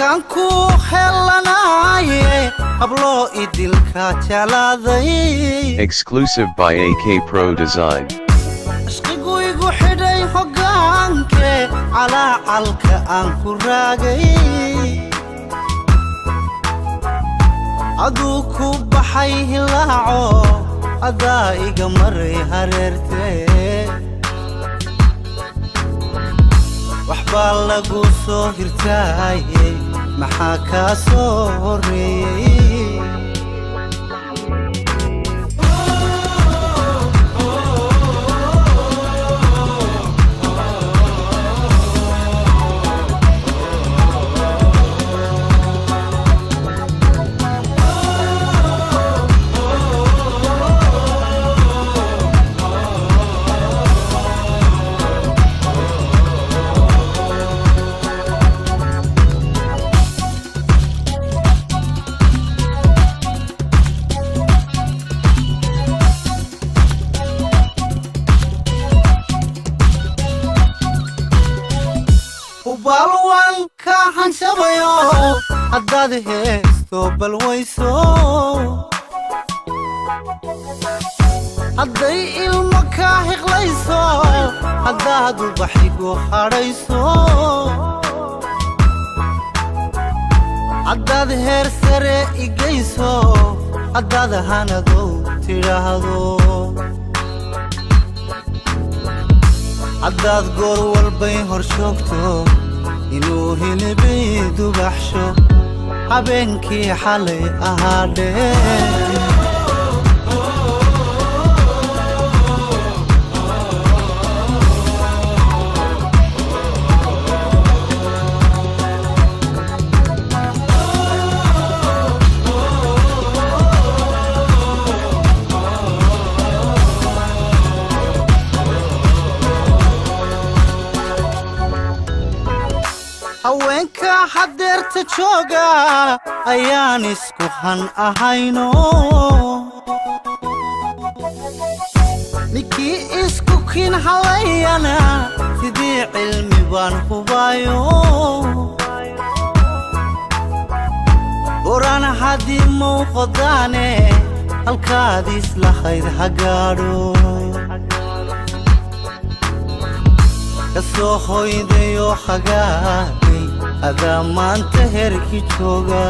Markaan ku helanaaye hablo idilka jeclaaday. Exclusive by AK Pro Design. Ishqigu igu xidhay hoggaanke calaacalka aan ku raagay. Aduu ku baxay hilaaco adaa iga maray hareertee. Waxbaa lagu soo hirtaayey maxaa kaa soo horreeyey? Hubaal waan ka hanshabayo haddaad heesto balwayso. Hadday ilmo kaa hiqlayso haddaad ubaxigu hadhayso. Haddaad heer sare igayso haddaad hanadow tidhaahdo. Haddaad goor walbay hor joogto inuu hilibay dubaxsho habeenkii xalay ahaadhee. Haweenka hadeerta jooga ayaan isku han ahayno. Ninkii isku kin halayana sidii cilmi baan hubayo. Goraan haddii muuqdaane halkaad islahayd ha gaadho. Ka soo hoydayoo hagaagay adaa maanta heerkii jooga.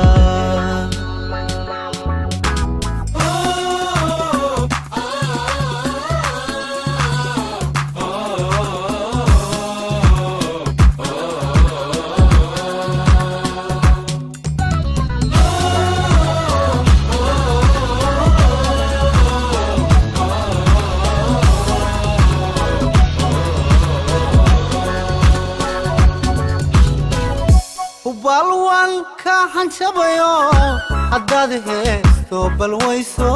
Hubaal waan ka hanjabayo haddaad heesto balwayso.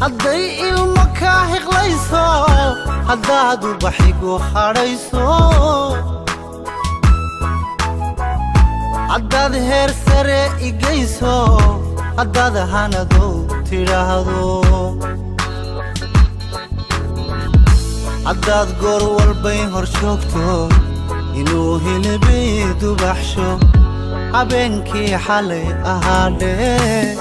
Hadday ilmo kaa hiqlayso haddaad ubaxigu hadhayso. Haddaad heer sare igayso haddaad hanadow tidhaahdo. Haddaad goor walbay hor joogto inuu hilibay dubaxsho habeenkii xalay ahaadhee.